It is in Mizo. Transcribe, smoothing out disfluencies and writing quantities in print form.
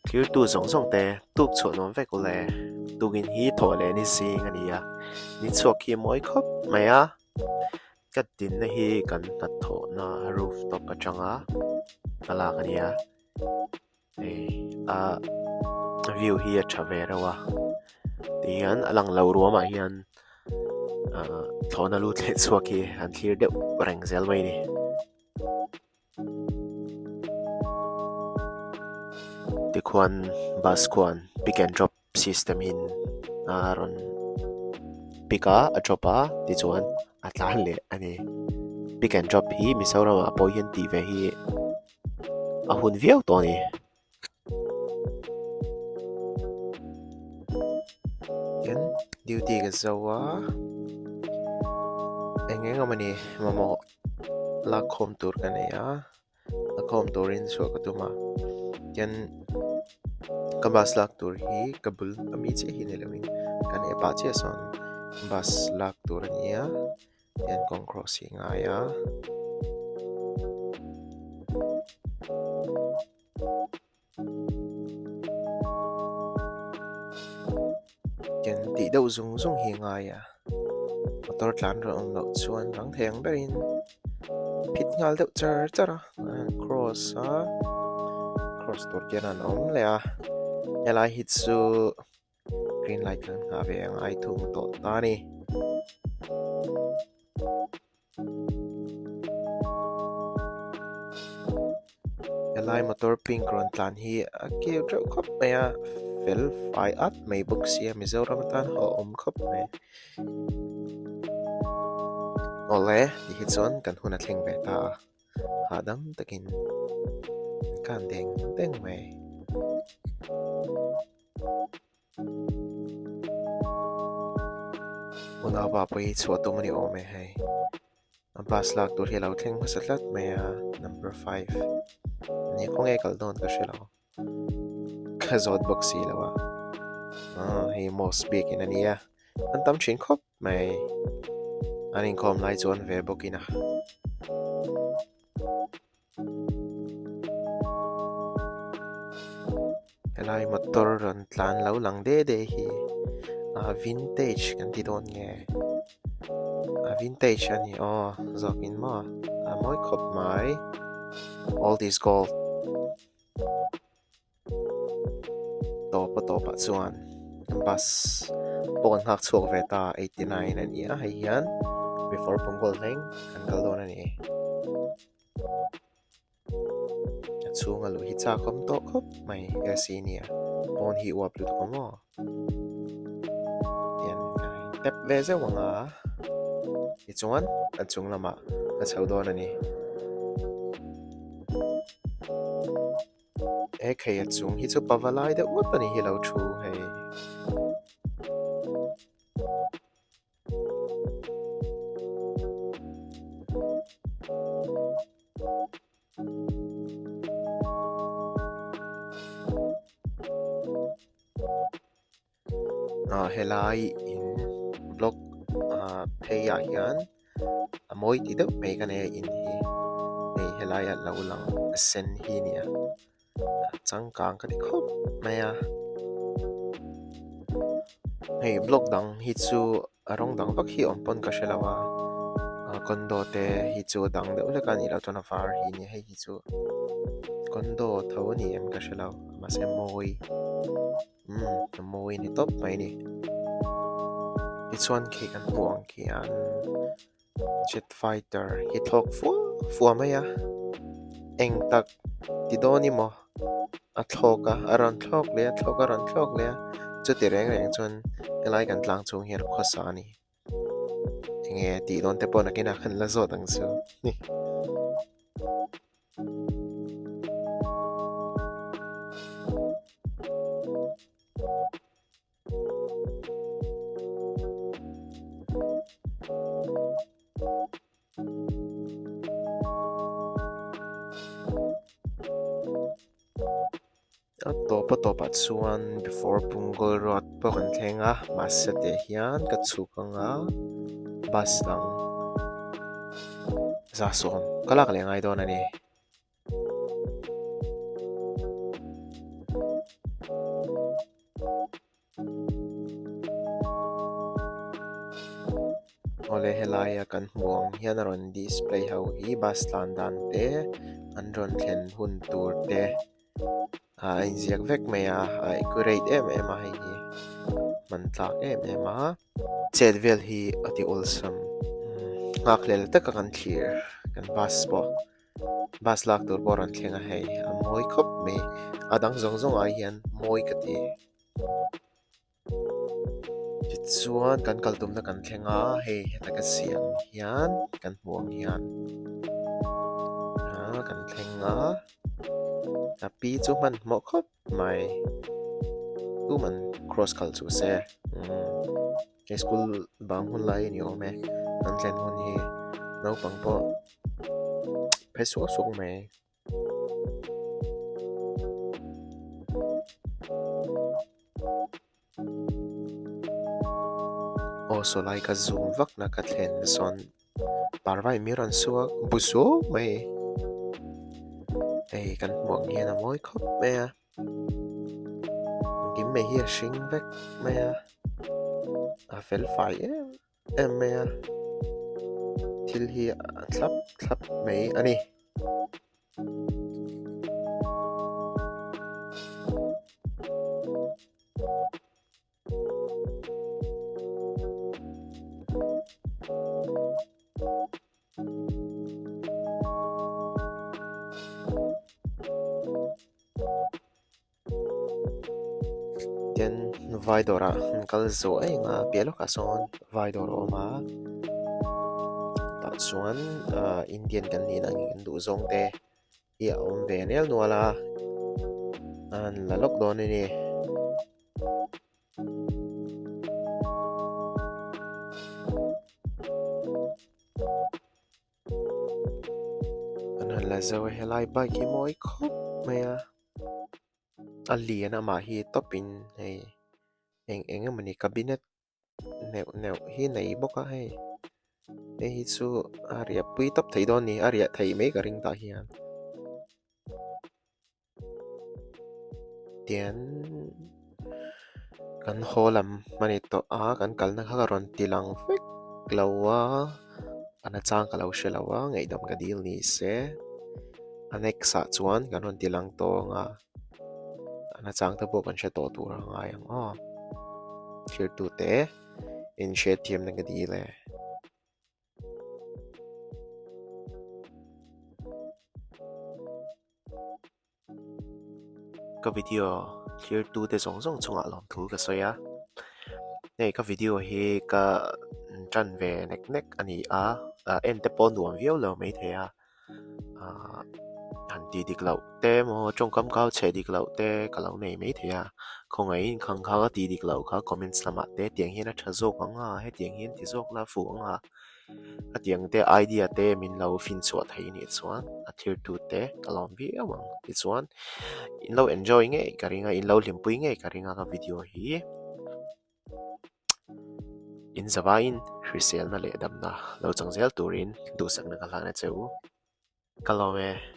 Thirtu zawng zawng te tuk chhuah nuam vek ule. Tukin hi thawh leh ni zing a ni a, ni chhuak hi a mawi khawp mai a. Ka dinna hi kan hnathawhna rooftop atanga ka lak a ni a, hei a view hi a tha ve reuh a, tihian a lang lo ruamah hian ahh thlawhna lut leh chhuak hi an thlir deuh reng zel mai a ni. Tikhuan bus khuan pick and drop system in a rawn pick a a drop a tichuan a tlan leh a ni. Pick and drop hi Mizoram ah pawh hian tih ve hi a hun viau tawh a ni. Tin duty ka zo a eng eng emaw ni mamawh lakkhawm tur ka nei a lakkhawm turin chhuah ka tum a tin ka bus lak tur hi ka bul ami chiah hi ni lovin ka neh pah chiah sawn bus lak tur a ni a. Hian kawng cross hi a ngai a. Ken tih deuh zung zung hi a ngai a motor tlan rawn awm loh chuan rang thei ang berin phit nghal deuh char char a cross a cross tur khian an awm leh a helai hi chu. Green light kan nghah ve ang ai thung tawh ta a ni. Helai motor pink rawn tlan hi a keu teuh khawp mai a fel fai at mai bawk sia Mizoram atan a awm khawp mai. Awle ti hi chuan kan hun a thleng ve ta a. Hahdam takin kan deng deng mai. Unaupa pawh hi chhuah tum a ni awm e hei a bus lak tur hi a lo thleng hmasa tlat mai a number five ni khawnge kal dawn ka hre lo ka zawt bawk si lo a aw hei mosque biakin a nia an tam thin khawp mai an inkhawm lai chuan ve bawk in a. Helai motor rawn tlan lo lang de de hi a vintage kan ti dawn nge a vintage a ni aw zawkin maw a mawi khawp mai old is gold. Tawp a tawpah chuan bus pawh kan nghak chhuak ve ta 89 a ni a hei hian before Pongal thleng kan kal dawn a ni a chhunga luh hi chak awm tawh khawp mai AC nia pawn hi uap lutuk ang aw tian ka tap ve zeuh ang a tichuan a chung lamah ka chho dawn a ni. He khei a chung hi chu pava lai deuh ngawt a ni hi lo thu hei. Ah helai in block ah phei ah hian a mawi ti deuh mai ka nei a in hi hei helai ah lo lang a sen hi a ni a changkang ka ti khawp mai a hei block dang hi chu a rawng dang vak hi awm pawn ka hre lo a ah condo te hi chu a dang deuh hlek a nih loh chuan a var hi a nia hei hi chu condo tho a ni em ka hre lo mahse mawi. Umm a mawi ni tawp mai a ni tichuan khi kan hmuh ang khian jet fighter hi thlawk fua fua mai a eng tak ti dawn emaw a thlawk a a rawn thlawk leh a thlawk a rawn thlawk leh a chuti reng reng chuan helai kan tlang chhung hian khawsa a ni. Enge tih dawn te pawh nakinah khan la zawt ang chu. A tawp a tawpah chuan before Punggol road pawh kan thleng a mahse teh hian ka chhuk ang a bus dang za sawm ka lak leh ngai dawn a ni. Awle helaia kan hmuh ang hian a rawn display ho hi bus tlan dan te an rawn thlen hun tur te ah a inziak vek mai a a accurate em em a hei hi hman tlak em em a chet vel hi a ti awlsam nghakhlel taka kan thlir kan bus pawh bus lak tur pawh a rawn thleng a hei a mawi khawp mai a dang zawng zawng ai hian mawi ka ti. Tichuan kan kal tumna kan thleng a hei heta ka siam hian kan hmuh ang hian ah kan thleng a a pi chu hmanhmawh khawp mai tuman cross khalh chu se umm he school bang hun lai a ni awm e an thlen hun hi naupang pawh phei suak suak mai. Aw saw lai ka zoom vak na ka thlen sawn parva in mi rawn suak bu suau mai hei kan hmuh ang hian a mawi khawp mai a engkim mai hi a hring vek mai a a fel fai em em mai a thil hi a thlap thlap mai a ni. Tin vai dawrah an kal zawh eng a piah lawkah sawn vai dawr a awm a tah chuan ahh indian kan nih na ang in duh zawng te hi a awm ve nel nual a an la lawk dawn a ni. An han la zo a helai bike hi mawi khawp mai a a lian amah hi tawp in hei eng eng emawni cabinet neuh neuh hi nei bawk a hei hei hi chu a riah pui tawp thei dawn a ni a riah theih mai ka ring tah hian. Tian kan haw lam a ni tawh a kan kalna kha ka rawn ti lang vek lo a a nachang ka lo hre lo a ngaihdam ka dil ni se a next ah chuan kan rawn ti lang tawng a a nachang te pawh kan hre tawh tur a ngai ang aw thirtute inhriatthiamna ka dil e. Ka video thlir tu te zawng zawng chungah lawmthu ka sawi a hei ka video hi ka tan ve nek nek a ni a ah en te pawh nuam viau lo maithei a ah han tih dik loh te emaw tawngkam kau chhe dik loh te ka lo nei maithei a khawngaihin khang kha ka tih dik loh kha comments lamah te tiang hian a tha zawk ang a hetiang hian ti zawk la fuh ang a. Hetiang te idea te min lo finchhuah thei nih chuan a thirtu te ka lawm viau ang tichuan in lo enjoy ngei ka ring a in lo hlimpui ngei ka ring a ka video hi in zavaiin hriselna leh damna lo chang zel turin duhsakna ka hlan a che u ka lawm e.